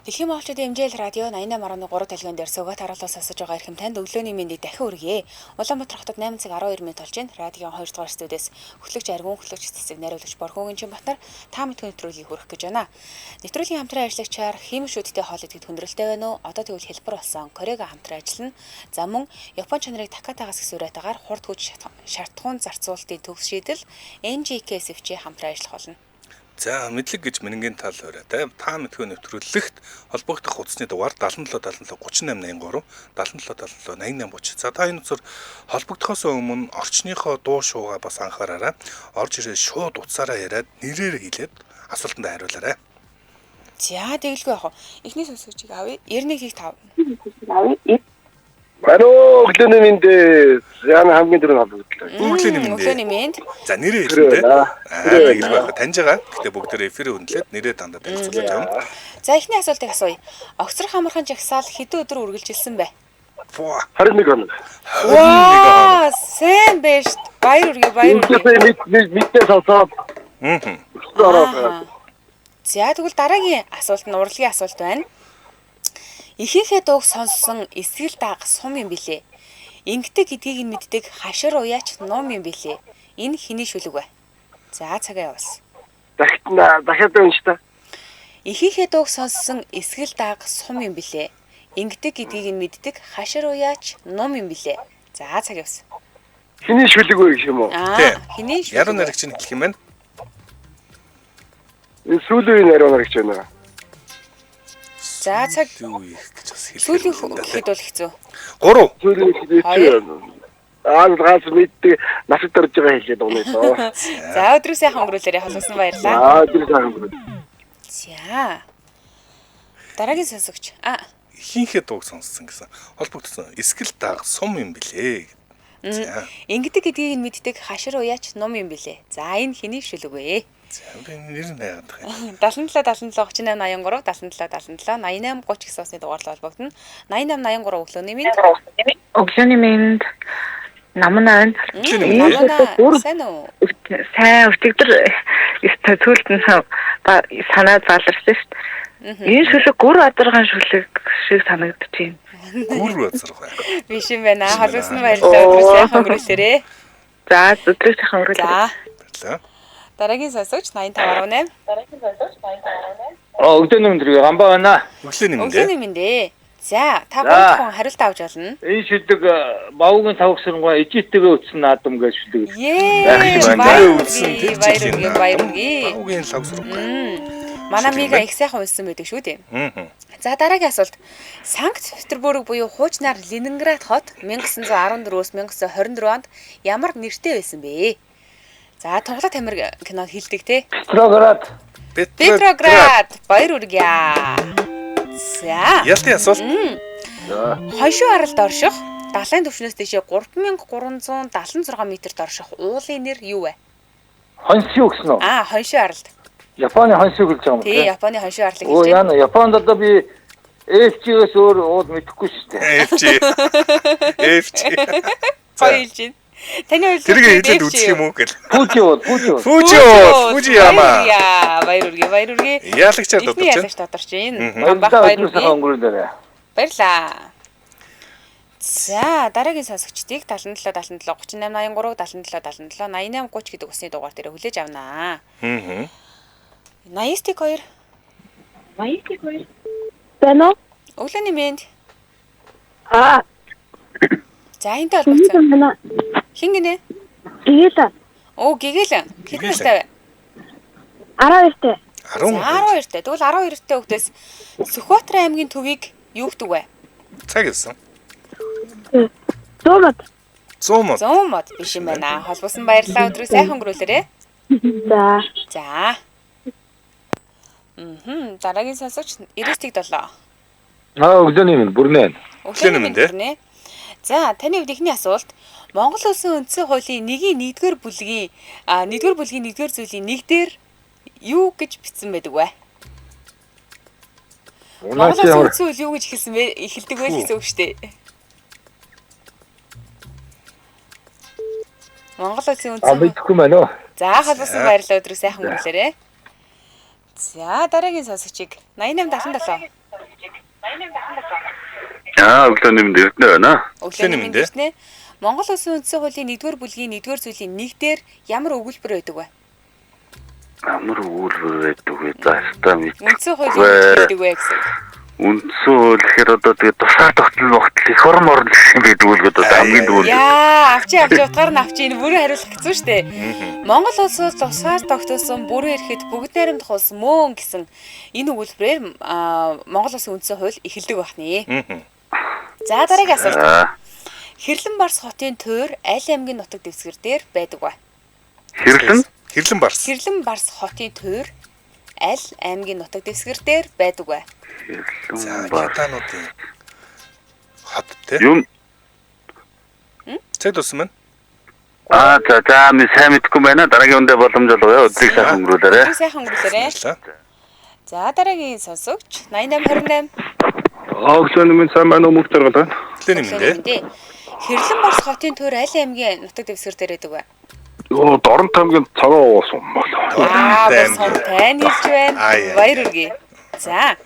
Дэлхийн монголчуудын MJL радио 88.3 талгийн дээр Сүхбаатар харуулаа сонсож байгаа эрхэм танд өглөөний мэндийг дахин хүргье. Улаанбаатар хотод 8 цаг 12 минут болж байна. Радиогийн 2 дугаар студиэс хөтлөгч Аргун, хөтлөгч Цэцэг, найруулагч Борхогийн Чинбатар та мэдхүйн нэвтрүүлгийг хүргэх гэж байна. Нэвтрүүлгийн хамтран ажиллагчаар хиймэл шүдтэй хоол идэхэд хүндрэлтэй байна уу? Одоо тэгвэл хэлбэр болсон Корега хамтран ажиллана. За мөн Япон чанарыг Такатагаас гэсэн уриатаагаар хурд хүч шартхуун зарцуулалтын төгс шийдэл NGK-SFJ хамтран ажиллах болно. За мэдлэг гэж мэнгийн тал хуриатай. Та мэдхүй нэвтрүүлэгт холбогдох утасны дугаар 77 77 38 83 77 77 88 30. За та энэ утсаар холбогдохоос өмнө орчныхоо дуу шуугаа бас анхаараарай. Орж ирээд шууд утсаараа яриад нэрээр хэлээд асуултанд хариулаарай. За тэгэлгүй яах вэ? Эхний сонсогчийг авъя. 91-5. Алло, өглөөний мэнд. Яна хамгийн түрүүнд холбогдлоо. Өглөөний мэнд. Өглөөний мэнд. За нэрээ хэлнэ те. Аа, Аа тэгэлгүй яах вэ? Таньж байгаа. Гэтэ бүгдээрээ эфирээ хөндлөөд нэрээ дандаа танилцуулж байгаа юм. За эхний асуултыг асууя. Огцрох амархан жагсаал хэдэн өдөр үргэлжилсэн бэ? Фу. 21 хоног. 21 хоног. Ваа, сайн байж. Баяр үргээ, баяр үргээ. Эндээс мэдээ сонсоод Аа. ороод. За тэгвэл дараагийн асуулт нь урлагийн асуулт байна. Ихийнхээ дууг сонссон эсгэл даг сум юм билээ. Ингэдэг гэдгийг нь мэддэг хашир уяач нум юм билээ. Энэ хэний шүлэг вэ? За цагаа явуулсан. Дахин дахиад унш та. Ихийнхээ дууг сонссон эсгэл даг сум юм билээ. Ингэдэг гэдгийг нь мэддэг хашир уяач нум юм билээ. За цаг явсан. Хэний шүлэг вэ гэх юм уу? Аа, хэний шүлэг? Яруу найрагч нь хэлэх юм байна. Энэ сүүлийн үеийн яруу найрагч байна. За цаг Сүүлийн үеих гэж бас хэлэх. сүүлийн гэхэд бол хэцүү. 3. Сүүлийн үеийн Хоёр. Аа, ганц мэддэг насад орж байгаа хэлээд байгаа юм доо. За өдрөө сайхан өнгөрүүлээрэй. Холбосон баярлалаа. Аа, тэр сайхан өнгөрөө. За. Дараагийн сонсогч. Аа, Ихийнхээ дууг сонссон гэсэн. Холбогдсон. Эсгэл даг сум юм билээ. За. ингэдэг гэдгийг нь мэддэг хашир уяач нум юм билээ. За энэ хэний шүлэг вэ? За би нэр нь яагаад юм. 77 77 38 83 77 77 88 30 гэсэн усны дугаарлал холбогдно. 88 83 өглөөний мэнд. Өглөөний мэнд намна байна. Өглөөний мэнд. Намна сайн уу? Сайн өчигдөр ёстой зүйлд нь санаа заларсан шүү дээ. Энэ шүлэг гүр адаргаан шүлэг шиг санагдаж байна. Гүр базаргай. Биш юм байна. Холбосон баярлалаа. Өдрөө сайхан өнгөрүүлээрэй. За өдрийг сайхан өнгөрүүлээрэй. За Баярлалаа. дараагийн сонсогч 85.8. Аа өглөөний мэнд рүү гамбаа байна. Өглөөний мэнд. Өглөөний мэнд ээ. За та За. гурван хүн хариулт авч болно. Энэ шүлэг бавуугийн тавгсарнгуй ижитэйгээ үтсэн наадам гэж шүлэг. Ее. Байх юм байна. Баяр Үтсэн үргээ, тэр баяр жилийн үргээ, баяр үргээ. Бавуугийн лавсаргай. Манай Шүлэг Мига байна. их сайхан унсан байдаг шүү дээ. Аа. За дараагийн асуулт. Санкт Петербург буюу хуучнаар Ленинград хот 1914-өөс 1924 онд ямар нэртэй байсан бэ? За Тунгалаг тамир кинод хэлдэг те. Петроград. Петроград баяр үргье. За. Ялтын асуулт. Хоншуу аралд орших далайн түвшнээс дээшээ 3376 м дорших уулын нэр юу вэ? Хонсю гэсэн үү? Аа, хоншуу аралд. Японы хонсю гэж байгаа юм Тий, Японы хоншуу арлыг Оо хэлж байна. яна Японд одоо би FG-ээс өөр уул мэдэхгүй шүү дээ. FG. FG. Гоё хэлж байна. Таны хувьд Тэрийг хэлээд үзэх юм уу гэл. Фужи уул, Фужи уул. Фужи уул, Фужи яма. Баяр үргээ, баяр үргээ. Ялагчаар Эхний дутаж байна. ялагч тодорч байна. Гамбах Баярлалаа баяр өдрөө сайхан үргээ. өнгөрүүлээрэй. Баярлаа. За, дараагийн сонсогчдыг 77 77 38 83 77 77 88 30 гэдэг усны дугаар дээр хүлээж авнаа. Аа. 89 2. Байна уу? Өглөөний мэнд. Аа, За, энтэй холбогдсон. байна. Хин гинэ? Тэгээл Оо, гэгээлэн. Хэдэн Гэгээлэн. настай вэ? 12-тэй. 10. За, 12-тэй. Тэгвэл 12-тэй хүүхдээс Сүхбаатар аймгийн төвийг юу гэдэг вэ? Цаг явсан. 100 мод. 100 мод. 100 мод биш юм байна. Холбосон баярлалаа. Өдрөө сайхан өнгөрүүлээрэй. За. За. Мм. Дараагийн сонсогч 97. Аа өглөөний мэнд бүрнэ. Өглөөний мэнд, мэнд бүрнэ. За, таны хувьд эхний асуулт Монгол улсын үндсэн хуулийн нэгийн нэгдүгээр бүлгийн нэгдүгээр бүлгийн нэгдүгээр зүйлийн нэг дээр юу гэж бичсэн байдаг вэ? Монгол Унаач улсын ямар үндсэн хууль юу гэж хэлсэн бэ? Эхэлдэг вэ гэсэн үг шүү дээ. Монгол улсын үндсэн мэдэхгүй байна уу? За холбосон баярлалаа, өдрийг сайхан өнгөрүүлээрэй. За дараагийн сонсогчийг 8877. Аа, өглөөний мэнд Эрдэнэ байна. Өглөөний мэнд Эрдэнэ. Монгол улсын үндсэн хуулийн 1-р бүлгийн 1-р зүйлийн 1 дээр ямар өгүүлбэр байдаг вэ? Ямар өгүүлбэр байдаг вэ? За, ёстой мэд. Үндсэн хуулийн байдаг вэ гэсэн. Үндсэн хууль гэхээр одоо тэгээ тусгаар тогтнол могтол их орон морон гэх юм байдаг үл гэдэг хамгийн дүүл. Яа, авчи утгаар нь авчи энэ бүрэн хариулах хэцүү шттэ. Монгол улс тусгаар тогтсон бүрэн эрхэд бүгд найрамдах улс мөн гэсэн энэ өгүүлбэрээр Монгол улсын үндсэн хууль эхэлдэг байх нэ. За дараагийн асуулт. Хэрлэн Барс хотын туйр аль аймгийн нутаг дэвсгэр дээр байдаг вэ? Хэрлэн Барс. Хэрлэн Барс хотын туйр аль аймгийн нутаг дэвсгэр дээр байдаг вэ? За, Китануудын хот тий. Юм. Цаг дууссан байна. Аа, за, ми сайн мэдэхгүй байна. Дараагийн үндэ боломж олгоё. Өдрийг сайхан өнгөрүүлээрэй. Өдрийг сайхан өнгөрүүлээрэй. За, дараагийн сонсогч 8828. Аа, өглөөний мэнд сайн байна уу? Мөнх жаргал байна. Өглөөний мэнд. Хэрлэн Барс хотын туйр аль аймгийн нутаг дэвсгэр дээр байдаг вэ? Йоо, Дорнот аймгийн цагаан уусан болоо. Аа, тань хэлж байна. Баяр үргэе. За,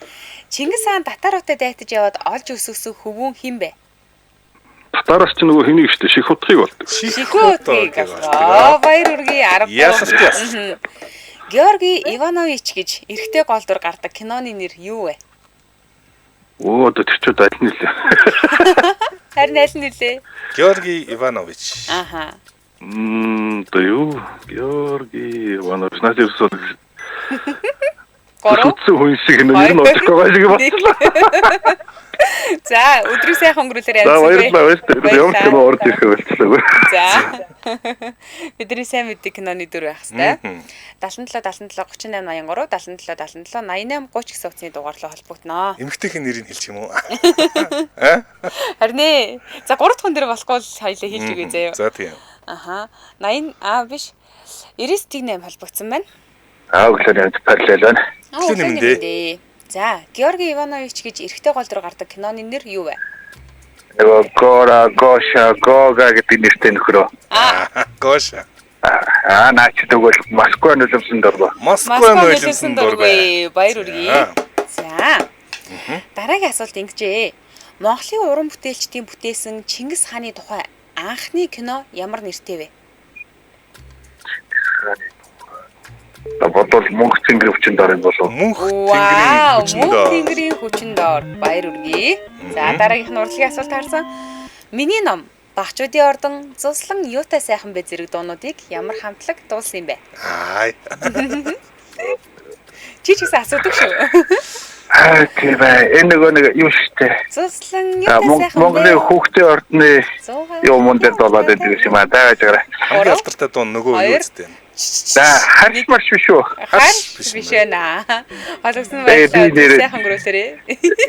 Чингис хаан татаруудтай дайтаж яваад олж өсгсөн хөвгүүн хэн бэ? Татараас ч нөгөө хэнийг штэ ших утгыг болдог. Ших утгыг болдог. Баяр үргэе. 10. Ясалт. Георгий Иванович гэж эрэгтэй гол дүр гардаг киноны нэр юу вэ? Оо, одоо тэр чинь аль нь лээ? Харин аль нь лээ? Георгий Иванович. Аха. Одоо юу? Георгий Иванович наад ерөөсөө Гурав. Үтсэн хүн шиг нэр нь удахгүй байгаа шиг болчихлоо. За, өдрийг сайхан өнгөрүүлээрэй. За, баярлалаа, баярлалаа. Ямар ч кино орж ирэх болчихлоо. За. Бидний сайн мэддэг киноны дүр байх хэвээр. 77 77 38 83 77 77 88 30 гэсэн утасны дугаарлаа холбогдноо. Эмэгтэйхэн нэрийг хэлчих юм уу? Харин ээ. За, 3 дахь хүн дээр болохгүй л хоёлаа хэлж өгье заяа. За, тийм. Аха. 80 аа биш. 99 8 холбогдсон байна. Аа, өглөөний мэнд параллел байна. Өглөөний мэнд. За, Георгий Иванович гэж эрэгтэй гол дүр гардаг киноны нэр юу вэ? Нөгөө Гора, Гоша, Гога гэдэг нэртэй нөхрөө. Аа, Гоша. Аа, наач тэгвэл Москва нулимсан дургүй. Москва нулимсан дургүй. Баяр үргэе. За. Дараагийн асуулт ингэжээ. Монголын уран бүтээлчдийн бүтээсэн Чингис хааны тухай анхны кино ямар нэртэй вэ? Бодвол мөнх тэнгэрийн хүчин дор юм болов. Мөнх тэнгэрийн хүчин дор. Мөнх тэнгэрийн хүчин дор. Баяр үргэе. За дараагийнх нь урлагийн асуулт харсан. Миний ном Багчуудын ордон зуслан юутай сайхан бэ зэрэг дуунуудыг ямар хамтлаг дуулсан юм бэ? Аа. Чи ч гэсэн асуудаг шүү. Аа тийм ээ. Энэ нөгөө нэг юу штэ. Зуслан юутай сайхан бэ? Монголын хүүхдийн ордны юу мөн дээр дуулаад байдаг юм аа. Даа жагараа. Хамгийн алдартай дуун нөгөө юу үстэй. За, харш марш биш үү? Харш биш ээ наа. Холбогдсон баярлалаа. Сайхан өнгөрүүлээрэй.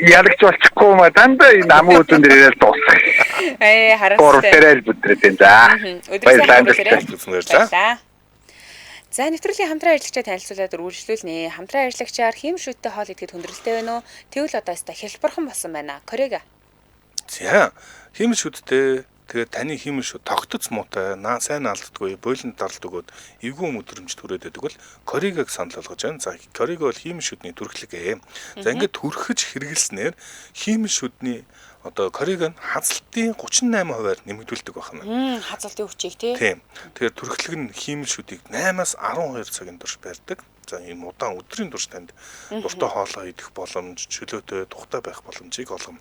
Ялагч болчихгүй маа дандаа энэ аман үзэн дээр ирэл дуусах. Хараастай. Гурав дээрээ л бүдрээд байна. За. Өдрийн сайхан өнгөрүүлээрэй. Баярлалаа. За, нэвтрүүлгийн хамтран ажиллагчаа танилцуулаад үргэлжлүүлнэ. Хамтран ажиллагчаар хийм шүттэй хоол идэхэд хүндрэлтэй байна уу? Тэгвэл одоо өстой хялбархан болсон байна. Корега. За, хийм шүттэй. Тэгээд таны хиймэл шүү тогтоц муутай, сайн алддаггүй, буйланд даралт өгөөд эвгүй мэдрэмж төрөөд байдаг бол коригог санал болгож байна. За, кориго бол хиймэл шүдний төрхлөг ээ. За, ингээд төрхөж хэрэгэлснээр хиймэл шүдний одоо кориго нь хазалтын 38%-аар нэмэгдүүлдэг байх нь. Хазалтын хүчийг тий. Тийм. Тэгэхээр төрхлөг нь хиймэл шүдийг 8-аас 12 цагийн турш барьдаг. За, ийм удаан өдрийн турш танд дуртай хоолоо идэх боломж, чөлөөтэй, тухтай байх боломжийг олгоно.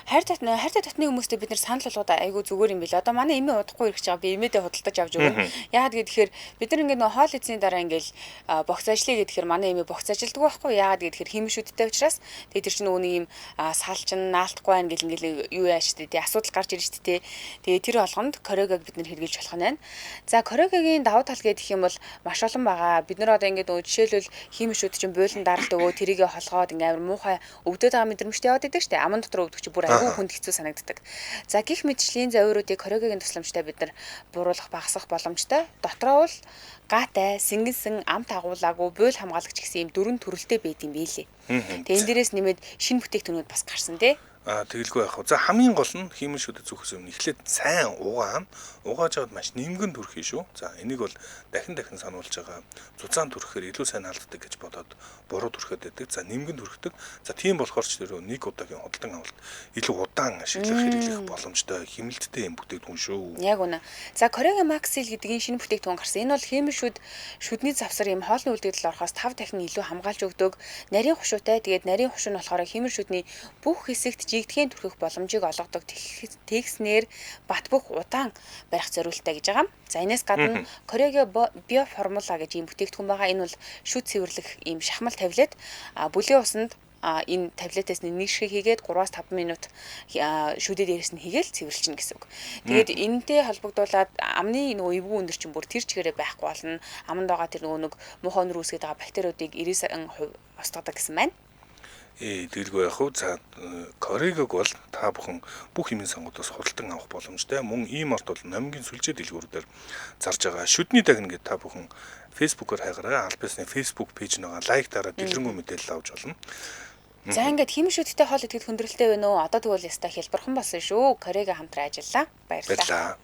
Хайр татны хүмүүстэй бид нэр санал болгоод айгүй зүгээр юм билээ. Одоо манай эмээ удахгүй ирэх байгаа. Би эмээдээ худалдаж авч өгнө. Яагаад гэхээр бид нар ингээд нөгөө хоол идсэний дараа ингээд богц ажиллая гэхээр манай эмээ богц ажилддаг байхгүй. Яагаад гэхээр химэн шүдтэй учраас тэгээд тэр чинь нөгөө нэг юм сал чинь наалтахгүй байна гэл ингээд юу яаш тээ асуудал гарч ирж тээ. Тэгээд тэр болгонд корегог бид нар хэрэглэж болох нь байна. За, корегогийн давуу тал гэх юм бол маш олон байгаа. Бид нар одоо ингээд жишээлбэл хиймэл шүд чинь буулан даралт өгөө тэрийгэ холгоод ингээм амар муухай өвдөд байгаа мэдрэмжтэй яваад идэг штэ. Аман дотор өвдөг чи бүр айгүй хүнд хэцүү санагддаг. За, гих мэтчлийн завиуруудыг корегогийн тусламжтай бид нар бууруулах, багасгах боломжтой. Дотроо бол гаатай, сэнгэнсэн, амт агуулаагүй, буйл хамгаалагч гэсэн ийм дөрвөн төрөлтэй байд юм билээ. Тэгээ энэ дээрээс нэмээд шинэ бүтээгдэхүүнүүд бас гарсан тий. Тэгэлгүй яах вэ? За хамгийн гол нь хиймэл шүдэд зүүхээс өмнө эхлээд сайн угаана. Угааж аваад маш нимгэн түрхий шүү. За энийг бол дахин дахин сануулж байгаа. Зузаан түрхэхээр илүү сайн алддаг гэж бодоод буруу түрхэд байдаг. За нимгэн түрхдэг. За тийм болохоор ч тэр нэг удаагийн худалдан авалт илүү удаан ашиглах хэрэглэх боломжтой хэмнэлттэй юм бүтээгдэхүүн шүү. Яг үнэ. За Корегийн Maxil гэдэг энэ шинэ бүтээгдэхүүн гарсан. Энэ бол хиймэл шүд шүдний завсар юм хоолны үлдэгдэл орохоос 5 дахин илүү хамгаалж өгдөг. Нарийн хушуутай. Тэгээд нарийн хушуу нь болохоор хиймэл шүдний бүх хэсэгт жигдэхээ түрхэх боломжийг олгодог. Тэгснээр бат бөх удаан барих зориулттай гэж байгаа. За энэс гадна Корегийн биоформула гэж ийм бүтээгдэхүүн байгаа. Энэ бол шүд цэвэрлэх ийм шахмал таблет. Бүлийн усанд энэ таблетээс нэг шиг хийгээд 3-5 минут шүдээ дээрээс нь хийгээл цэвэрлэчихнэ гэсэн үг. Тэгээд энэтэй холбогдуулаад амны нөгөө эвгүй өндөр чинь бүр тэр чигээрээ байхгүй болно. Аманд байгаа тэр нөгөө нэг муухай өнөр үүсгээд байгаа бактериудыг 90% устгадаг гэсэн байна. Тэгэлгүй яах вэ? За Корегог бол та бүхэн бүх хэмээн сангуудаас худалдан авах боломжтой. Мөн ийм арт бол номгийн сүлжээ дэлгүүрүүдээр зарж байгаа. Шүдний дагна гэдэг та бүхэн Facebook-оор хайгаарай. Аль биесны Facebook пэйж нэгаа лайк дараад дэлгэрэнгүй мэдээлэл авч болно. За ингээд химэн шүдтэй хоол идэхэд хүндрэлтэй байна уу? Одоо тэгвэл яста хэлбэрхэн болсон шүү. Корега хамтран ажиллаа. Баярлалаа.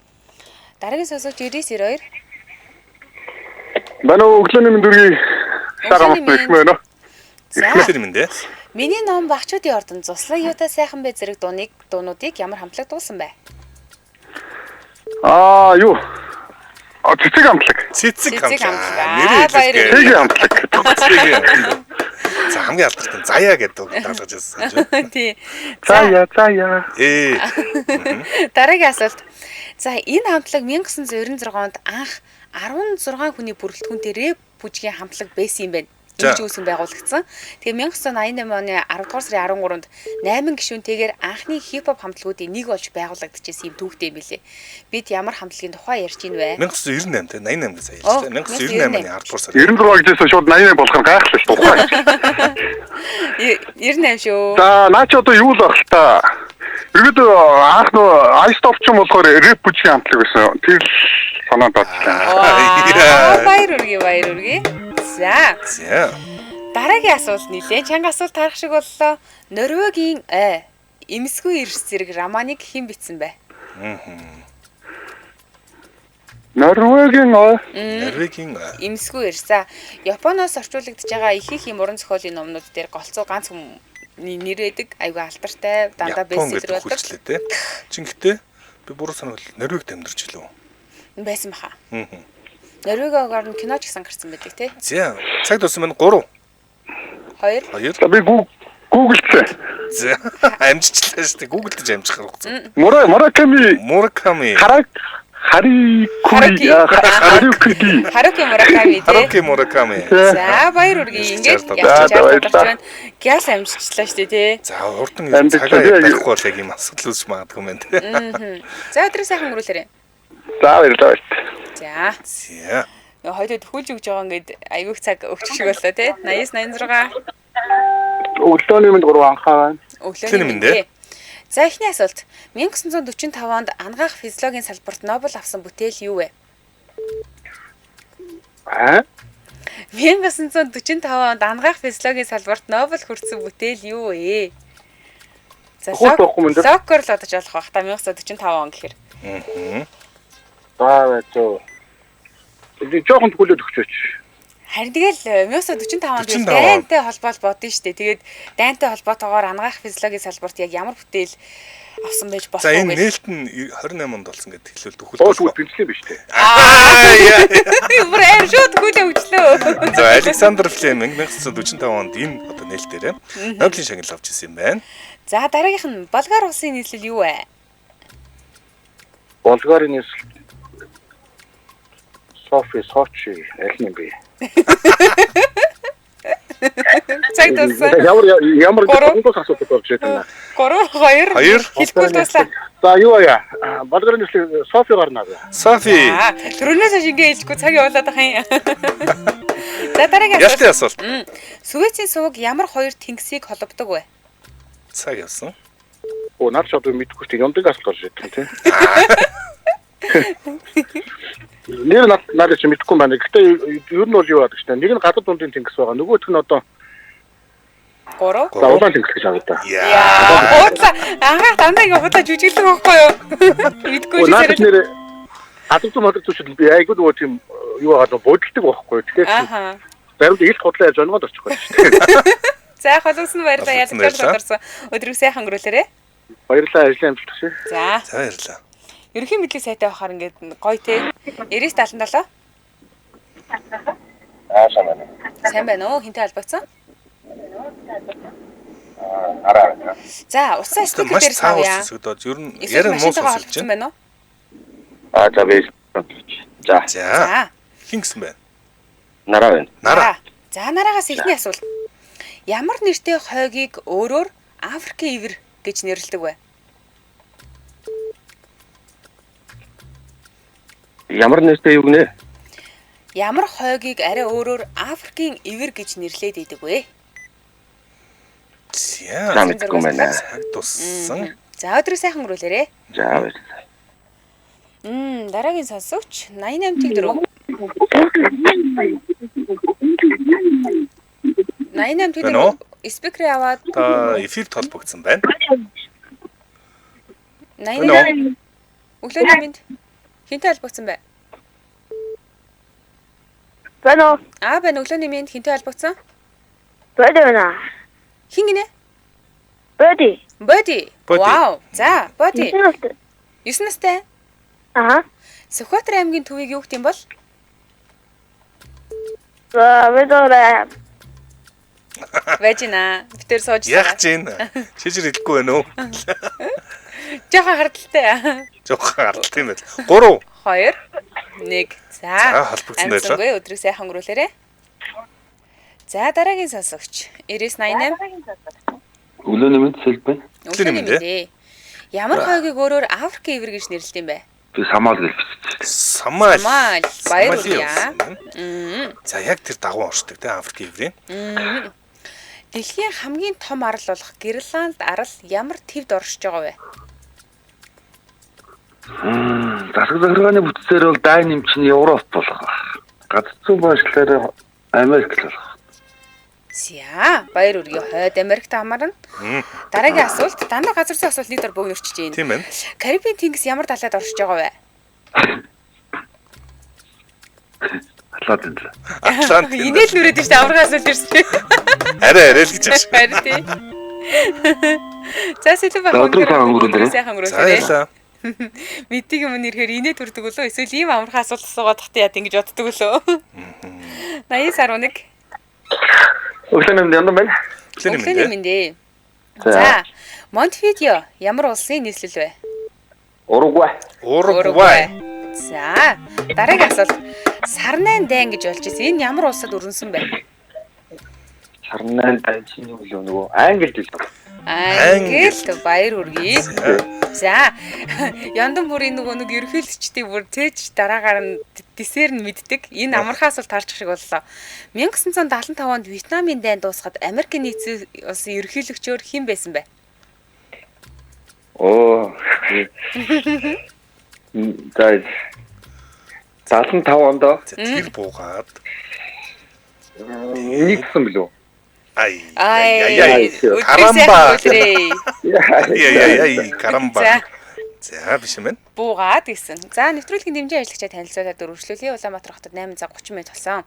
Дараагийн сонсогч 9992. Манай өглөөний мэнд үргэлж сар амт их мөн. За. Өглөөний мэнд ээ. Миний ном багчуудын ордон зуслан юутай сайхан бэ зэрэг дуунуудыг ямар хамтлаг дуулсан бэ? Юу? Цэцэг хамтлаг. Цэцэг хамтлаг. Нэрээ хамтлаг. За хамгийн алдартай Заяа гэдэг даалгаж байсан чинь. Тий. Заяа, заяа. Дараагийн асуулт. За энэ хамтлаг 1996 онд анх 16 хүний бүрэлдэхүүнтэй рэп бүжгийн хамтлаг байсан юм байна. Ингэж үүсгэн байгуулагдсан. Тэгээ 1988 оны 10 дугаар сарын 13-нд 8 гишүүнтэйгээр анхны хип-хоп хамтлагуудын нэг болж байгуулагдчихсэн юм түүхтэй юм билээ. Бид ямар хамтлагийн тухай ярьж байна вэ? 1998 те 88 гэж сая хэлсэн. 1998 оны 10 дугаар сар. 96 гэжсэн шууд 88 болох нь гайхлаа шүү тухай. 98 шүү. За наа чи одоо юу л байх л та. Ерөөдөө анх нөө Ice Stop ч юм болохоор рэп бүжгийн хамтлаг байсан. Тэр л санаанд орчлаа. Баяр үргээ, баяр үргээ. За. За. Дараагийн асуулт нэлээд чанга асуулт харах шиг боллоо. Норвегийн эмсгүй эрс зэрэг романыг хэн бичсэн бэ? Норвегийн Норвегийн эмсгүй эрс. За, Японоос орчуулагдж байгаа их их юм уран зохиолын номнууд дээр голцоо ганц хүний нэр байдаг. Айгүй алдартай, дандаа бестселлер болдог. Те. Чин гэтээ би буруу санавал Норвегт амьдарч илүү. Байсан баха. Норвегоор нь кино ч гэсэн гарсан байдаг тий. За, цаг дууссан байна. 3 2 2. Би Google-цээ. За, амжичлаа шүү дээ. Google-дэж амжих аргагүй. Мураками. Мураками. Харуки Харуки. Харуки Мураками тий. Харуки Мураками. За, баяр үргээ. Ингээд явчих чадварч байна. Гял амжичлаа шүү дээ тий. За, хурдан цагаа байхгүй бол яг юм асуудал үүсч магадгүй юм байна тий. За, өдрөө сайхан өнгөрүүлээрэй. За, баярлалаа. За. За. Хоёроо төхүүлж өгч байгаа ингээд айгүйх цаг өгчих шиг боллоо тий. 89 86. Өглөөний мэнд 3 анхаа байна. Өглөөний мэнд. За эхний асуулт. 1945 онд ангаах физиологийн салбарт Нобель авсан бүтээл юу вэ? Аа? 1945 онд ангаах физиологийн салбарт Нобель хүртсэн бүтээл юу вэ? За логикоор л бодож болох бах та 1945 он гэхээр. Аа. За зөө. Жоохон тгүүлээд өгчөөч. Харин тэгэл 1945 онд дайнтай холбоол бодно штэ. Тэгээд дайнтай холбоотойгоор ангаах физиологийн салбарт яг ямар бүтээл авсан байж болох вэ? За энэ нээлт нь 28 онд болсон гэдэг хэлвэл төхөл. Оо тэгвэл бэлсэн биш үү? Аа. Бүр аим шууд тгүүлээ өгчлөө. За Александр Флеминг 1945 онд энэ одоо нээлтээр Нобелийн шагнал авч ирсэн юм байна. За дараагийнх нь Болгар улсын нийслэл юу вэ? Болгарын нийслэл Софи, Сочи аль нь юм бэ? Цаг дууссан. Ямар гонгоос асуудал болж байна. 3 2 хэлэхгүй дуслаа. За юу яа? Болгарын нийслэл Софи гарна. Софи. Түрүүнээс хойш ингэ хэлэхгүй цаг явуулаад ах юм. За дараагийн асуулт. Асуулт. Сүвэцийн суваг ямар хоёр тэнгисийг холбодог вэ? Цаг явсан. Оо наад ч одоо мэдэхгүй тийм юмдаг асуулт болж байна тийм. Нэр надад чи мэдэхгүй байна. Гэхдээ ер нь бол юу яадаг шнэ. Нэг нь гадаад дундын тэнгис байгаа. Нөгөөх нь одоо 3. За улаан тэнгис гэж авъя да. Яа, хуудлаа. Анхаа дандаа ингэ хуудлаа жүжиглэх байхгүй юу? Мэдгүй Өө, Надад чи нэр гадар зүүн мадар зүүшил би айгүй нөгөө тийм юу байгаа нөгөө будилдаг байхгүй. Тэгэхээр Ааха. заримдаа илт худлаа ярьж онгоод очих байх шүү дээ. За холоос нь баярлалаа. Холоос нь Ялгаж баярлалаа. тодорсон. Өдрийг сайхан өнгөрүүлээрэ. Баярлалаа ажлын амжилт хүсье. За. За баярлалаа. Ерөнхий мэдлэг сайтай байхаар ингээд гоё те. 99 77. Аа сайн байна. Сайн байна уу? Хинтэй холбогдсон? Араа. За, утсан Өстө спикер маш дээр цаавар савья. сонсогдоод ер нь Эсвэл ярин муу машинтайгаа сонсогдож холбогдсон байна. байна уу? Аа за би. За За. За. Хин гэсэн байна? нараа байна. Нараа. За, нараагаас эхний асуулт. Ямар нэртэй хойгийг өөрөөр Африкийн ивэр гэж нэрлэдэг вэ? Ямар нэртэй юу гинэ? Ямар хойгийг арай өөрөөр Африкийн ивэр гэж нэрлээд идэг вэ? За. За мэдгүй байна. Цаг дуссан. За, өдрийг сайхан өнгөрүүлээрэ. За баярлалаа. Дараагийн сонсогч 88 4. 88 Байна уу? 4 спикерээ аваад Та эфирт холбогдсон байна. 88 өглөөний мэнд хинтэй холбогдсон бэ? Байна уу? Аа байна, өглөөний мэнд хинтэй холбогдсон? Боди байна. Хин гинэ? Боди. Боди. Боди. Вау. За, Боди. 9 настай. 9 настай. Аа. Сүхбаатар аймгийн төвийг юу гэдэм бол? За, мэдэрэ. Байж гинэ. Битэр сууж Яах чинь? Чижир хэлэхгүй байна уу? Жохон хардaltaй. Жохон хардaltaй юм байна. 3. 2 1. За. За, холбогдсон байлаа. Амжсангүй өдрийг сайхан өнгөрүүлээрэ. За, дараагийн сонсогч 9988. Өглөөний мэнд сэлб байна. Өглөөний мэнд мэнд ээ. Ямар хойгийг өөрөөр Африкийн ивэр гэж нэрлэдэг юм бэ? Би самаал гэж бичсэн. Самал. Самал. Баяр Самалийн хүргэе. улс юм байна. За яг тэр дагуу оршдог те Африкийн иврийн. Дэлхийн хамгийн том арал болох Гренланд арал ямар твд оршиж байгаа вэ? Засаг захиргааны бүтцээр бол дайн нэмчин Европ болох. Газар зүүн байршлаар Америк л болох. За, баяр хүргэе. Хойд Америкт хамаарна. Дараагийн асуулт дандаа газар зүйн асуулт нэг дор бөгнөрчж байна. Тийм байна. Карибын тэнгис ямар далайд оршиж байгаа вэ? Атлант л. Атлант. Инээл нүрээд шүү дээ. Авраг асуулт ирсэн. Арай арай л гэж байна. Харин тий. За сэлэн баг. За, өдрийг сайхан өнгөрүүлээрэй. Сайхан За өнгөрүүлээрэй. баярлалаа. Мэддэг юм нэрэхээр инээ төрдөг үлээ эсвэл ийм амархан асуулт асуугаад тахт яа ингэж боддог үлээ. 89.1. Өглөөний мэнд яндан байна. Өглөөний Өглөөний мэнд. мэнд ээ. За. Монтевидео ямар улсын нийслэл вэ? Уругвай. Уругвай. За, дараагийн асуулт. Сарнайн дайн гэж болж ирсэн. Энэ ямар улсад өрнөсөн бэ? Сарнайн дайн чинь юу лөө нөгөө Англид л. Англид баяр хүргэе. За, яндан бүрийн нөгөө нэг ерөнхийлөгчдийг бүр цээж дараагаар нь дисээр нь мэддэг. Энэ амархан асуулт харчих шиг боллоо. 1975 онд Вьетнамын дайн дуусахад Америкийн нийцсэн улсын ерөнхийлөгчөөр хэн байсан бэ? Оо. За 75 онд За тэр буугаад нэгдсэн билүү? ай Ай, ай өдрийг Карамба. сайхан өнгөрүүлээрэй. Яа яа яа карамба. За. За биш юм байна. Буугаад гэсэн. За, нэвтрүүлгийн дэмжин ажиллагчаа танилцуулаад өргөжлүүлье. Улаанбаатар хотод 8 цаг 30 минут болсон.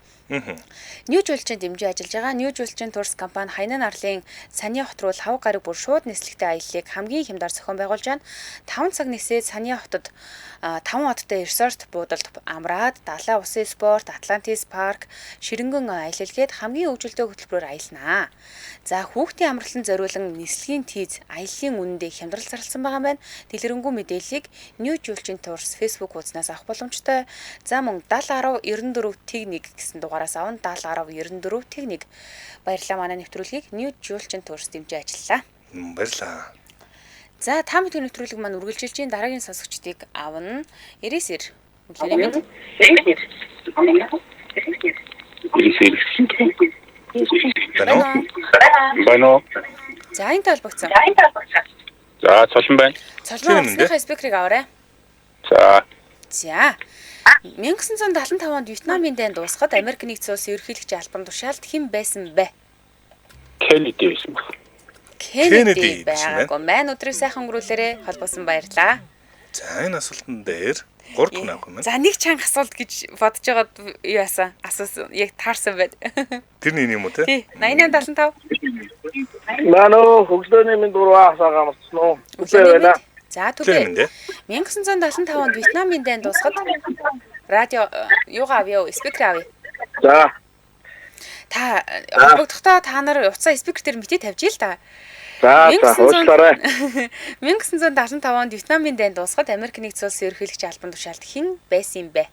Нью жуулчин дэмжин ажиллаж байгаа. Нью жуулчин турс компани Хайнан арлын Санья хот руу лав гараг бүр шууд нислэгтэй аяллыг хамгийн хямдар зохион байгуулж байна. 5 цаг нисээд Санья хотод 5 одтой ресорт буудалд амраад далайн усын спорт, Атлантис парк, ширэнгэн аялалгээд хамгийн хөгжилтэй хөтөлбөрөөр аялнаа. За хүүхдийн амралтанд зориулан нислэгийн тийз аяллаа үнэндээ хямдрал зарласан байгаа юм байна. Дэлгэрэнгүй мэдээллийг Нью Жуулчин Турс Facebook хуудаснаас авах боломжтой. За мөн 70 10 94 тэг 1 гэсэн дугаараас авна 70 10 94 тэг 1. Баярлалаа манай нэвтрүүлгийг Нью Жуулчин Турс дэмжиж ажиллалаа. Баярлалаа. За та бүхэн нэвтрүүлэг маань үргэлжилж байна. Дараагийн сонсогчдыг авна. 99. Өглөөний мэнд. Байна уу? Байна уу? За энэ толбогцсон. За цолон байна. Цолмон Тийм үү? улсныхаа спикерийг аваарай. За За 1975 онд Вьетнамын дайн дуусахад Америк нэгдсэн улсын ерөнхийлөгчийн албан тушаалд хэн байсан бэ? Кеннеди байсан баг. Кеннеди байгаагүй маань. Өдрийг сайхан өнгөрүүлээрэ холбоосон баярлаа. За энэ асуултан дээр 3 дахь авах юм байна. За нэг чанга асуулт гэж бодож байгаад юу яасан? Асуусан яг таарсан байд. Тэр нэг юм уу те? Тий. 8875. Манай өглөөний минь дурваа асаагаа мартсан уу? Түбэ байна. За түбэ. 1975 онд Вьетнамын дайн дуусахад радио юугаа авъя вэ? Спикер авъя. За. Та холбогдохдоо та нар утсаа спикер дээр мэтээ тавьж ил та. За за уучлаарай. 1975 онд Вьетнамын дайн дуусахад Америк нэгдсэн улсын ерөнхийлөгч албан тушаалд хэн байсан юм бэ?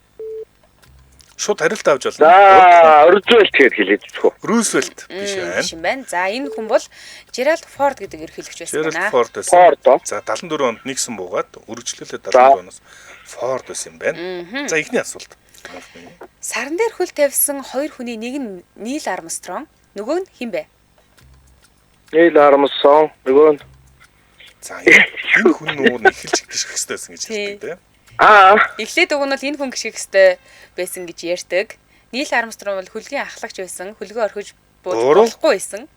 Шууд хариулт авч болно. За, Рузвельт гэж хэлээд өгөх үү? Рузвельт биш байна. Биш юм байна. За, энэ хүн бол Жеральд Форд гэдэг ерөнхийлөгч байсан байна. Жеральд Форд байсан. За, 74 онд Никсон буугаад үргэлжлүүлээд 74 оноос Форд байсан юм байна. За, эхний асуулт. Саран дээр хөл тавьсан хоёр хүний нэг нь Нил Армстронг, нөгөө нь хэн бэ? Нил Армстронг, нөгөө нь. За, энэ хүн нөгөө нь эхэлж гიშгэх хэрэгтэй байсан гэж хэлдэг тийм. Аа. Эхлээд уг нь бол энэ хүн гიშгэх хэрэгтэй байсан гэж ярьдаг. Нил Армстронг бол хөлгийн ахлагч байсан. Хөлгөө орхиж болохгүй байсан.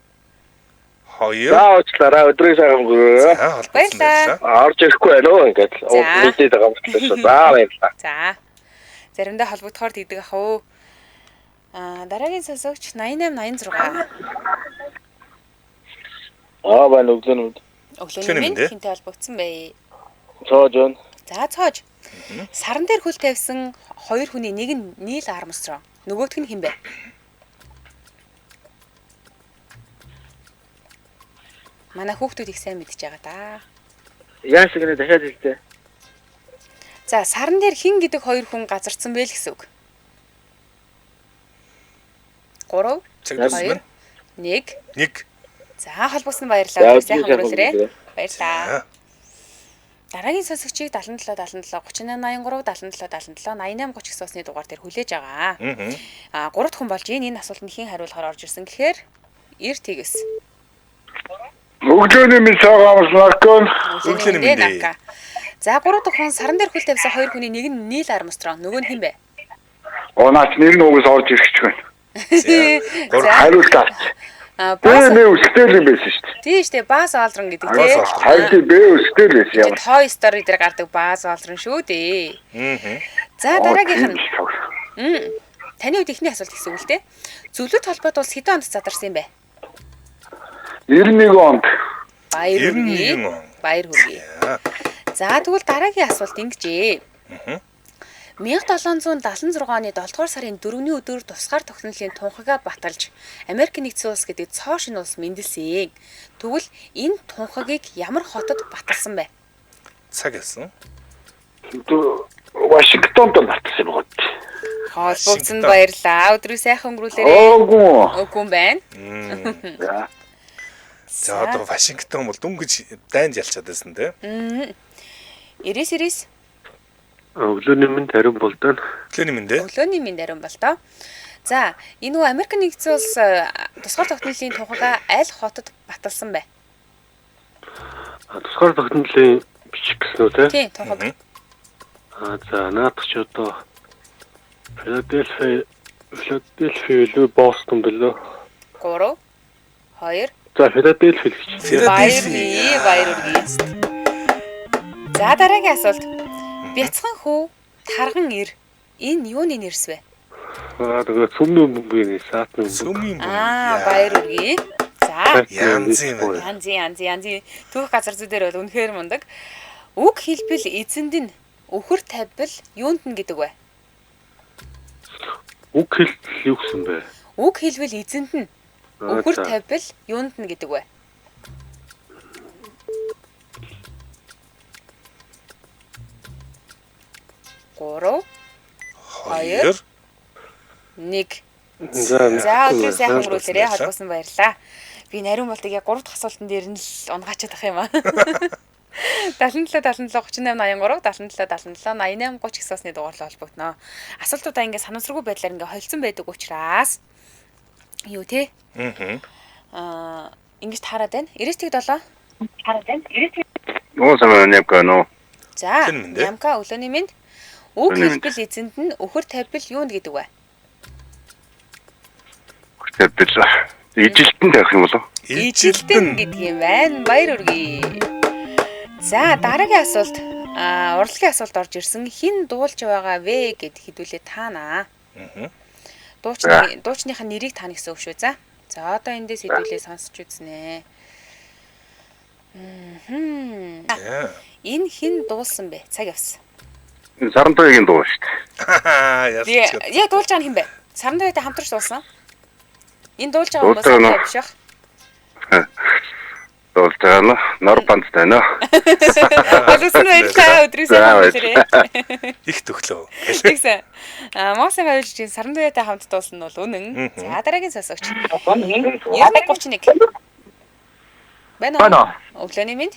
2. За уучлаарай. Өдрийг сайхан өнгөрөөрэй. Баярлалаа. Орж ирэхгүй байна уу ингээд мэдээд байгаа юм байна. За баярлалаа. За. Заримдаа холбогдохоор тэгдэг ах уу. Аа дараагийн сонсогч 8886. Аа байна өглөөний мэнд. Өглөөний мэнд хинтэй холбогдсон бэ? Цоож байна. За цоож. Саран дээр хөл тавьсан хоёр хүний нэг нь Нил Армстронг, нөгөөх нь хэн бэ? Манай хүүхдүүд их сайн мэдж байгаа да. Яасан гэнэ дахиад хэлтээ. За саран дээр хэн гэдэг хоёр хүн газарцсан бэ л гэсэн үг. 3 2 1 1. За холбогдсон баярлалаа. Сайхан өнгөрүүлээрэй. Баярлалаа. Дараагийн сонсогчийг 77 77 38 83 77 77 88 30 гэсэн усны дугаар дээр хүлээж байгаа. Аа 3 дахь хүн болж энэ асуултанд хэн хариулахаар орж ирсэн гэхээр Эр Тэгс. Өглөөний мэнд сайхан амарсан. Өглөөний мэнд. За 3 дахь хүн саран дээр хөл тавьсан хоёр хүний нэг нь Нил Армстронг, нөгөө нь хэн бэ? Оо наач нэр нь угсаа орж ирэх гэж байна. Хариулт авч. Би өстэй юм байсан шүү дээ. Тийм шүү дээ. Баас Олдрон гэдэг тий. Харин би өстэй л байсан юм. Toy Story дээр гардаг Баас Олдрон шүү дээ. За дараагийнх нь. Таны үед эхний асуулт гэсэн үг л дээ. Зөвлөлт холбоот улс хэдэн онд задарсан юм бэ? 91 онд. Баяр хүргэе. Баяр хүргэе. За тэгвэл дараагийн асуулт ингэжээ. 1776 оны 7 дугаар сарын 4-ний өдөр тусгаар тогтнолын тунхагаа баталж Америк нэгдсэн улс гэдэг цоо шинэ улс мэндэлсэн. Тэгвэл энэ тунхагийг ямар хотод баталсан бэ? Цаг хэлсэн. Вашингтонд баталсан юм байна. Холбогдсонд баярлалаа. Өдрийг сайхан өнгөрүүлээрэй. Үгүй. Үгүй юм байна. За одоо Вашингтон бол дөнгөж дайнд ялчаад байсан тий. 99 99. Өглөөний мэнд ариун болдоо. Өглөөний мэнд ээ. Өглөөний мэнд ариун болдоо. За, энэ үү Америк нэгдсэн улс тусгаар тогтнолын тунхагаа аль хотод баталсан бэ? Тусгаар тогтнолын бичих гэсэн үү те? Тийм, тунхаг. Аа за, наадах чи одоо Филадельфи илүү Бостон билүү? 3 2 За, Филадельфи гэж. Баяр хүргэе, баяр хүргэе. За, дараагийн асуулт. Бяцхан хүү, тарган ир. Энэ юуны нэрс вэ? Аа, тэгээ цөмний бөмбөгийн саатны бөмбөг. Цөмийн бөмбөг. Аа, баяр хүргэе. За, янз юм байна. Янз янз. Түүх газар зүйдэр бол үнэхээр мундаг. Үг хэлбэл эзэнд нь өхөр тавьбал юунд нь гэдэг вэ? Үг хэлбэл юу гэсэн бэ? Үг хэлбэл эзэнд нь өхөр тавьбал юунд нь гэдэг вэ? 3 2 1. За өдрийн сайхан өнгөрүүлээрэй. Холбоосон баярлалаа. Би нариун болтыг яг 3 дахь асуултан дээр нь л унгаачаад ах юм аа. 77 77 38 83 77 77 88 30 гэсэн усны дугаарлаа холбогдно. Асуултуудаа ингээ санамсаргүй байдлаар ингээ холцсон байдаг учраас юу те? Аа ингэж таарад байна. 97. Таарад байна. 97. Нуу самаа нямка нөө. За, нямка өглөөний мэнд. Үг хэлбэл эзэнд нь өхөр тавьбал юунд гэдэг вэ? Өхөр тавьбал. Ижилтэн тавих юм болов? Ижилтэн гэдэг юм байна. Баяр хүргэе. За, дараагийн асуулт урлагийн асуулт орж ирсэн. Хэн дуулж байгаа вэ гэд хэдүүлээ таанаа. Дуучных нь нэрийг таана гэсэн үг шүү. За. За, одоо эндээс хэдүүлээ сонсч үзнэ. Энэ хэн дуулсан бэ? Цаг явсан. Сарантуягийн дуу шүү дээ. Яг дуулж байгаа нь хэн бэ? Сарантуятай хамтарч дуулсан. Энэ дуулж байгаа хүмүүс сарантуя биш ах? Дуулж байгаа нь нор бандтай нөө. Олсон баярлалаа. Өдрийг сайн өнгөрүүлээрэй. Их төхлөө. Тэгсэн. Монгол авилж чинь Сарантуятай хамт дуулсан нь бол үнэн. За, дараагийн сонсогч. 9131. Байна уу? Өглөөний мэнд.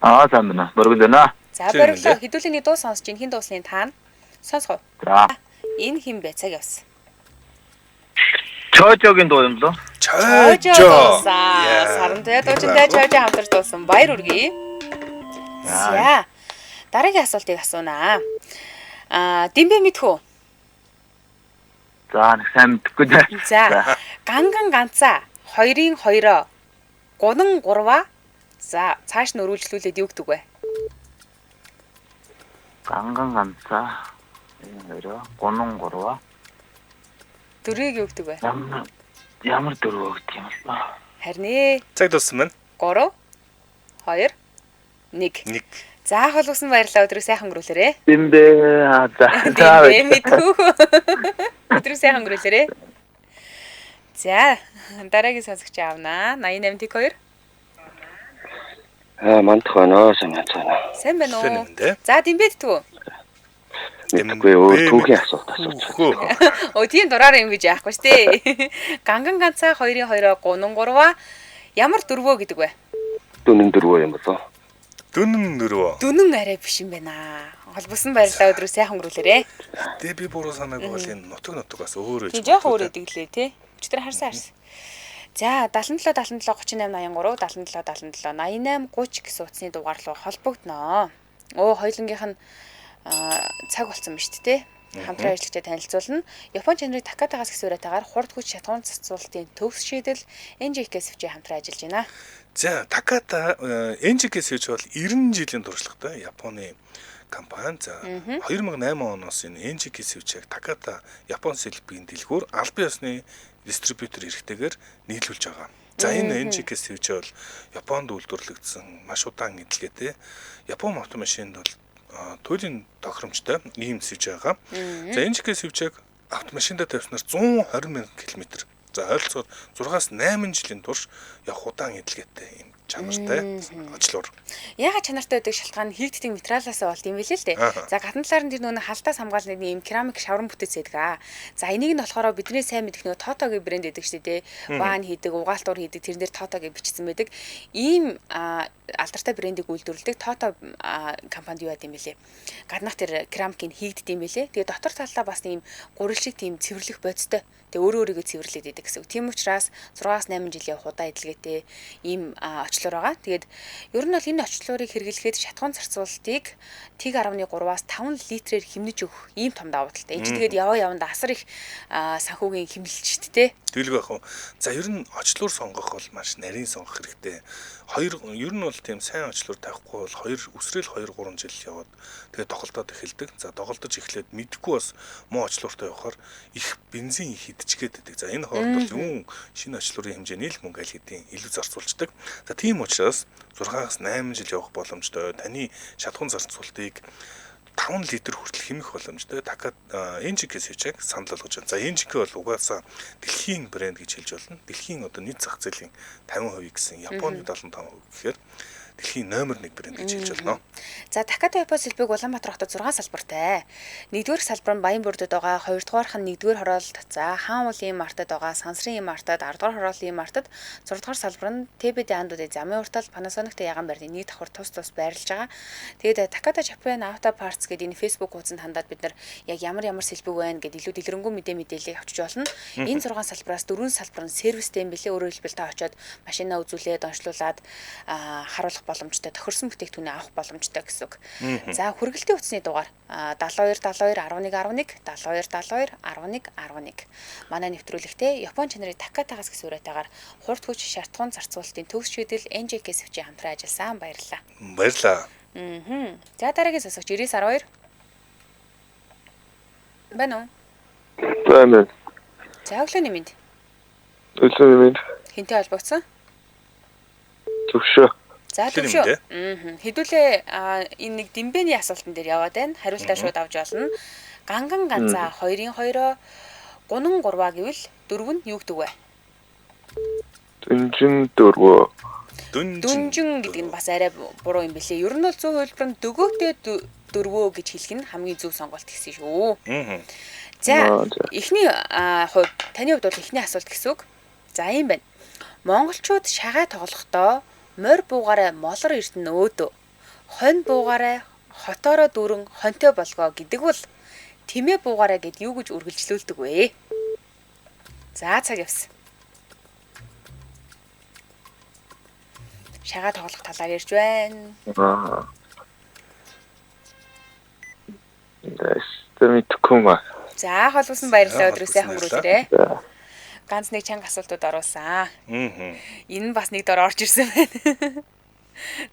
Аа, сайн байна. Боргол байна. За, бориглоо. Хэдүүлээний дуу сонсож ин хэн дуусныг таана. Сонсгоо. За. Энэ хэн бэ? Цаг явсан. Чожогийн дуу юм лөө. Чожо дуусан. Сарантуяа дуучинтай Чожо хамтарч дуусан. Баяр хүргэе. За. Дараагийн асуултыг асуунаа. Дэмбэ мэдхүү? За, нэг сайн мэдэхгүй дээ. За. Ганган ганцаа 2-ын 2-оо 3-ын 3-аа. За, цааш нь өргөлжлүүлээд юу гэдэг вэ? Ганган ганцаа 2-ын 2-оо 3-ын 3-аа. Дөрвийг юу гэдэг вэ? Ямар дөрөв гэдэг юм бэ? Харин ээ. Цаг дууссан байна. 3 2 1. За, холбосон баярлалаа. Өдрийг сайхан өнгөрүүлээрэй. Дэмбэ. За. Дэмбэ мэдхүү. Өдрийг сайхан өнгөрүүлээрэй. За, дараагийн сонсогч авнаа. 88 2. Мандах байна. Сайн байна. Сайн байна уу? За, дэмбэ дэтгүү. Мэдгүй өөр түүхийн асуулт асууж. Өө, тийм дураар юм гэж яахгүй шүү дээ. Ганган ганцаа 2-ын 2-оо 3-ын 3-аа ямар дөрвөө гэдэг вэ? Дүнэн дөрвөө юм болов? Дүнэн дөрвөө. Дүнэн арай биш юм байна. Холбосон баярлалаа. Өдрөө сайхан өнгөрүүлээрэй. Тэ би буруу санаагүй бол энэ нутаг бас өөр байж. Тийм, жоохон өөр идэг лээ тий. Өчтөр харсан. За, 77 77 38 83 77 77 88 30 гэсэн утасны дугаар руу холбогдноо. Хоёулангийнх нь цаг болсон ба шүү дээ. Хамтран ажиллагчдад танилцуулна. Япон чанарын Такатагаас гэсэн уриатаагаар хурд хүч шатгуун зарцуулалтын төгс шийдэл NGK сэвчээ хамтран ажиллаж байна. За, Таката NGK сэвч бол 90 жилийн туршлагатай Японы компани. За, 2008 оноос энэ NGK сэвчийг Таката Япон сэлбэгийн дэлгүүр албан ёсны дистрибьютор эрхтэйгээр нийлүүлж байгаа. За, энэ NGK сэвч бол Японд үйлдвэрлэгдсэн маш удаан эдлгээтэй. Япон автомашинд бол туйлын тохиромжтой ийм сэвж байгаа. За, NGK сэвчийг автомашиндаа тавьснаар 120 мянган км. За, ойролцоогоор 6-аас 8 жилийн турш явах удаан эдлгээтэй юм чанартай очлоор. Яагаад чанартай байдаг шалтгаан нь хийгддэг материалаас болд юм билээ л дээ. За, гадна талаар нь тэр нөгөө халтаас хамгаална нэг юм керамик шавран бүтэц байдаг. За, энийг нь болохоор бидний сайн мэдэх нөгөө Тотогийн брэнд гэдэг шүү дээ. Ван хийдэг, угаалтуур хийдэг, тэрэн дээр Тото гэж бичсэн байдаг. Ийм алдартай брендийг үйлдвэрлэдэг Тото компанид юу яд юм бэлээ. Гаднах тэр керамикийг хийгддэг юм бэлээ. Тэгээ дотор талдаа бас ийм гурил шиг тийм цэвэрлэх бодистой. Тэгээ өөрөө өөрийгөө цэвэрлээд идэг гэсэн үг. Тийм учраас 6-аас 8 жилийн явах удаа эдлгээтэй ийм очлоор байгаа. Тэгээд ер нь бол энэ очлоорыг хэрэглэхэд шатхуун зарцуулалтыг 1.3-аас 5 литрээр хэмнэж өгөх ийм том давуу талтай. Энэ чинь тэгээд яваа явандаа асар их санхүүгийн хэмнэлт шүү дээ. Тэгэлгүй яах вэ? За, ер нь очлоор сонгох бол маш нарийн сонгох хэрэгтэй. Ер нь бол тийм сайн очлоор тавихгүй бол үсрээл 2-3 жил яваад тэгээд тоглолтоод эхэлдэг. За, тоглолтож эхлээд мэдхгүй бас муу очлууртай явахаар их бензин их идчихгээд байдаг. За, энэ хооронд бол юун шинэ очлуурын хэмжээний л мөнгө аль хэдийн илүү зарцуулждаг. За, тийм учраас 6-аас 8 жил явах боломжтой. Таны шатхуун зарцуулалтыг 5 литр хүртэл хэмэх боломжтой. Такат NGK сэвчийг санал болгож байна. За, NGK бол угаасаа дэлхийн брэнд гэж хэлж болно. Дэлхийн одоо нийт зах зээлийн 50% гэсэн Японы 75% гэхээр дэлхийн номер 1 брэнд гэж хэлж болно. За, Таката Япон сэлбэг Улаанбаатар хотод 6 салбартай. Нэгдүгээр салбар нь Баян-Бүрдэд байгаа, хоёрдугаарх нь нэгдүгээр хороолт, за Хаан уулын мартад байгаа, Сансрын мартад, 10 дугаар хорооллын мартад, 6 дугаар салбар нь ТБД андуудын замын уртал, Panasonic-тэй ягаан байрны нэг давхар тус тус байрлаж байгаа. Тэгээд Takata Japan Auto Parts гэдэг энэ Facebook хуудсанд хандаад бид нар яг ямар ямар сэлбэг байна гэдээ илүү дэлгэрэнгүй мэдээллийг авчиж болно. Энэ 6 салбараас 4 салбар нь сервистэй юм билээ. Өөрөөр хэлбэл та очиод машинаа үзүүлээд, онцлуулад харуулах боломжтой, тохирсон бүтээгдэхүүнээ авах боломжтой гэсэн үг. За хүргэлтийн утасны дугаар 72 72 11 11 72 72 11 11. Манай нэвтрүүлэгтээ Япон чанарын Такатагаас гэсэн уриатайгаар хурд хүч шартхуун зарцуулалтын төгс шийдэл NJK сэвчийн хамтран ажилласан. Баярлалаа. Баярлалаа. За дараагийн сонсогч 99 12. Байна уу? Байна. За өглөөний мэнд. Өглөөний мэнд. Хэнтэй холбогдсон? Төвшөө. За төвшөө. Хэдүүлээ энэ нэг дэмбэний асуултан дээр яваад байна. Хариултаа шууд авч болно. Ганган ганцаа 2-ын 2-оо 3-ын 3-аа гэвэл 4 нь юу гэдэг вэ? Дүнжин 4. Дүнжин гэдэг нь бас арай буруу юм билээ. Ер нь бол зөв хувилбар нь дөгөөтэй 4 гэж хэлэх нь хамгийн зөв сонголт гэсэн шүү. За эхний хувьд таны хувьд бол эхний асуулт гэсэн үг. За ийм байна. Монголчууд шагаа тоглохдоо морь буугаараа молор эрдэнэ өөдөө, хонь буугаараа хотоороо дүүрэн хонтой болгоо гэдэг бол тэмээ буугаараа гэд юу гэж үргэлжлүүлдэг вэ? За цаг явсан. Шагаа тоглох талаар ярьж байна. Мэдэхгүй юм аа. За холбосон баярлалаа, өдрөө сайхан өнгөрүүлээрэй. Ганц нэг чанга асуултууд оруулсан. Энэ нь бас нэг дор орж ирсэн байна.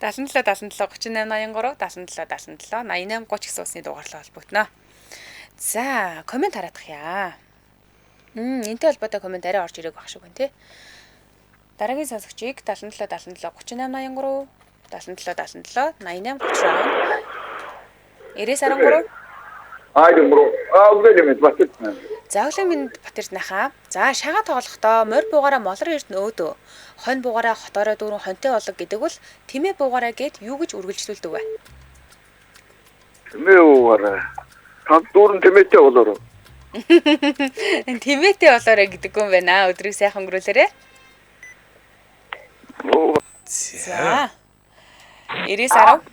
77 77 38 83 77 77 88 30 гэсэн усны дугаарлаа холбогдно. За, коммент хараадах яа. Энтэй холбоотой коммент арай орж ирээг байх шиг байна тий. Дараагийн сонсогчийг 77 77 38 83 77 77 88 30 руу авна. 99 13. Өглөөний мэнд Батэрт. За өглөөний мэнд Батэрт нахаа. За шагаа тоглохдоо морь буугаараа молор эрдэнэ өөдөө, хонь буугаараа хотоороо дүүрэн хонтой болго гэдэг бол тэмээ буугаараа гэд юу гэж үргэлжлүүлдэг вэ? Тэмээ буугаараа. Танд дүүрэн тэмээтэй болоорой. Тэмээтэй болоорой гэдэг юм байна. Өдрийг сайхан өнгөрүүлээрэй. За. 99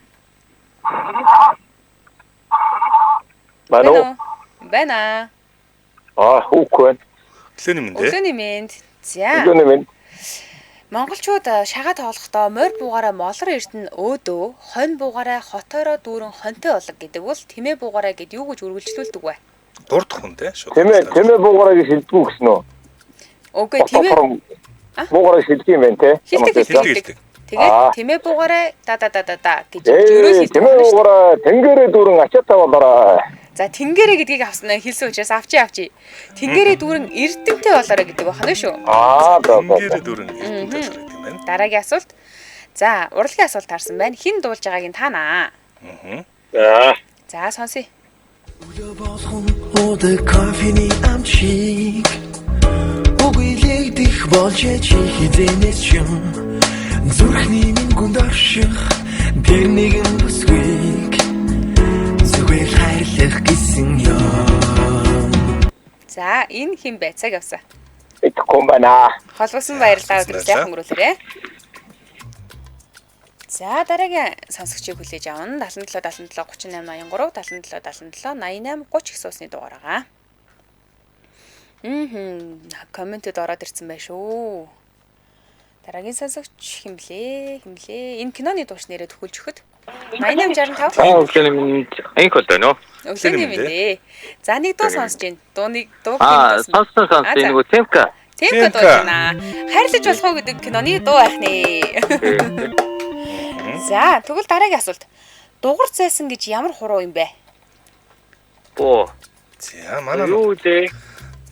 10. Байна уу? Байна. Хүүх байна. Өглөөний мэнд. Өглөөний мэнд. За. Өглөөний мэнд. Монголчууд шагаа тоглохдоо морь буугаараа молор эрдэнэ өөдөө, хонь буугаараа хотоороо дүүрэн хонтой болго гэдэг бол тэмээ буугаараа гэд юу гэж үргэлжлүүлдэг вэ? Дурдах хүн те шууд. Тэмээ буугаараа гэж хэлдэггүй гэсэн үү? Үгүй тэмээ буугаараа хэлдэг юм байна те. Хэлдэг. Тэгээд тэмээ буугаараа да да да да да гэж өрөө хэлдэг. Тэмээ буугаараа тэнгэрээ дүүрэн ачаатаа болоорой. За тэнгэрээ гэдгийг авсан хэлсэн учраас авчи. Тэнгэрээ дүүрэн эрдэмтэй болоорой гэдэг байна шүү. Тэнгэрээ дүүрэн эрдэмтэй болоорой гэдэг юм байна. Дараагийн асуулт. За, урлагийн асуулт таарсан байна. Хэн дуулж байгааг нь таанаа. За сонсъё. Өглөө болгон уудаг кофений амчиг үгүйлэгдэх болж чи хизэнэс юм зүрхний минь гүнд орших тэр нэгэн бүсгүйг зүгээр хайрлах гэсэн юм. За энэ хэн бэ? Цаг явсан. Мэдэхгүй юм байна. Холбосон баярлалаа, өдрөө сайхан өнгөрүүлээрэй. За дараагийн сонсогчийг хүлээж авна. 77 77 38 83 77 77 88 30 гэсэн усны дугаар байгаа. Комментэд ороод ирсэн байх шүү. Дараагийн сонсогч хэн блэ? Энэ киноны дууш нэрээ төхүүлж өгөхөд 8865. Өглөөний мэнд инх бол байна уу? Өглөөний мэнд ээ. За нэг дуу сонсож байна. Дууныг дууг сонссон. Нөгөө Темка. Темка дуулж байна. Хайрлаж болох уу гэдэг киноны дуу байх нэ. За тэгвэл дараагийн асуулт. Дугар зайсан гэж ямар хуруу юм бэ? Боо. За манай юу вэ?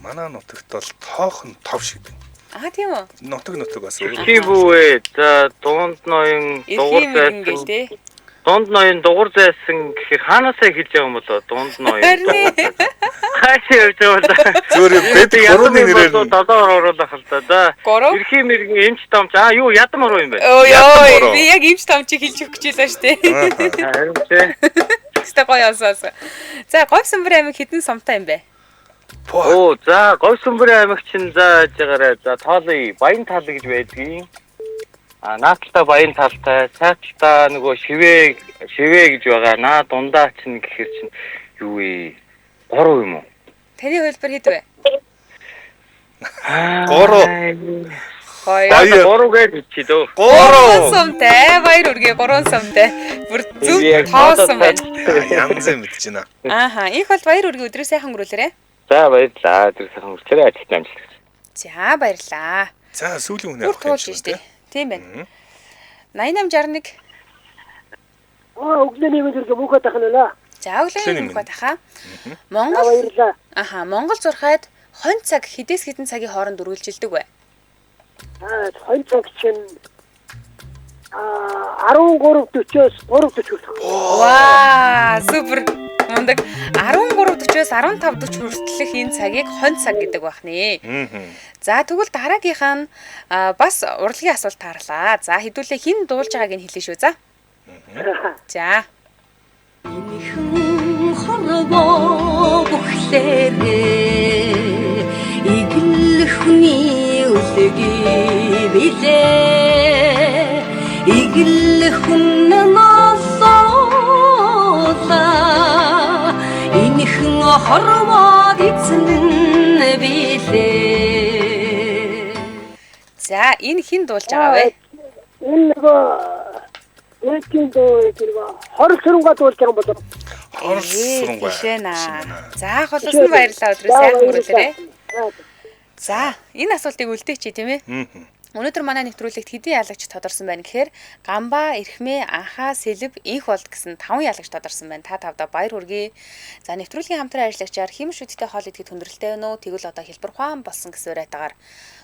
Манай нутагт бол тоохон тов шигдэн. Аа тийм үү? Нутаг бас өөр. Тийм үү. За дунд ноён дугар зайсан. Дунд ноён дугар зайсан гэхээр ханаасаа хэлж байгаа юм болоо? Дунд ноён. Хаашаа явж байгаа бол? Зүгээр бид гурвын нэрээр долоор оруулах л да. За эрхийн мэрэгэн эмч томч. Аа юу ядам уруу юм бэ? Өө ёо би яг эмч томчийг хэлж өгөх гэж байлаа шүү дээ. Харин тий. Тэгтээ гоё сонсоос. За Говьсүмбэр аймаг хэдэн сумтай юм бэ? Оо за Говьсүмбэр аймаг чинь за яжгаарай. За тоолъё. Баян тал гэж байдгийг. А нааталтай баян талтай, цааталтай нөгөө шивэ гэж байгаа. Наа дундаа чинь гэхэр чинь юу вэ? 3 юм уу? Таны хувилбар хэд вэ? 3. 2. 3 гэж бичээ дөө. 3 сумтай. Баяр үргээ 3 сумтай. Бүр зөв тоосон байна. Янз юм мэдэж байна. Ааха, их бол баяр үргээ өдрөө сайхан өнгөрүүлээрэ. За баярлалаа. Өдрөө сайхан өнгөрүүлээрэ. Ажилт амжилт. За баярлалаа. За сүүлийн хүн явах юм шиг тий. Тийм байна. 8861. Аа өглөөний мэнд үргээ мөнхөд тахна нэ. За өглөөний мөнхөд тахаа. Монгол Аха, Монгол зурхайд хонь цаг хэдээс хэдэн цагийн хооронд үргэлжилдэг вэ? Аа хонь цаг чинь 13:40-оос 3:40 хүртэх. Ваа, супер. Мундаг. 13:40-оос 15:40 хүртэлх энэ цагийг хонь цаг гэдэг байх нэ. За тэгвэл дараагийнх нь бас урлагийн асуулт таарлаа. За хэдүүлээ хэн дуулж байгааг нь хэлнэ шүү за. За. Хорвоо бүхлээрээ иглэхний үлгий билээ иглэхэн насола энэхэн хорвоод эзэн билээ. За энэ хэн дуулж байгаа вэ? Энэ нөгөө Эдгийн дуу гэдэг хорл сүрэнгээ дуулж байгаа юм болов. Хорл сүрэнгээ. За холоос нь баярлалаа өдрөө сайхан өнгөрүүлээрэй. За энэ асуултыг үлдээч тийм ээ. Өнөөдөр манай нэвтрүүлэгт хэдэн ялагч тодорсон байна гэхээр Гамба, Эрхмээ, Анхаа, Сэлэв, Инх болд гэсэн 5 ялагч тодорсон байна. Та тавдаа баяр хүргэе. За нэвтрүүлгийн хамтран ажиллагчаар хим шүдтэй хоол идэхэд хүндрэлтэй байна уу? Тэгвэл одоо хэлбэр ухаан болсон гэсэн уриатаагаар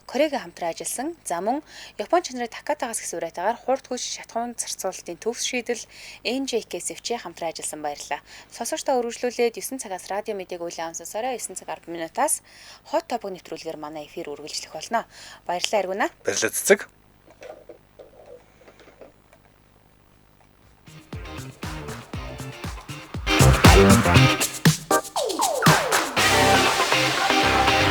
Корегийн хамтран ажилласан. За мөн Япон чанарын Такатагаас гэсэн уриатаагаар хурд хүч шатхуун зарцуулалтын төвс шийдэл NJK-СФЧ хамтран ажилласан баярлалаа. Сонсогчдоо өргөжлүүлээд 9 цагаас радио мэдээг үйл авансасаараа 9 цаг 10 минутаас хот топог нэвтрүүлгээр манай эфир үргэлжлэх болно. Баярлалаа Аргуна. Баярлалаа цэцэг.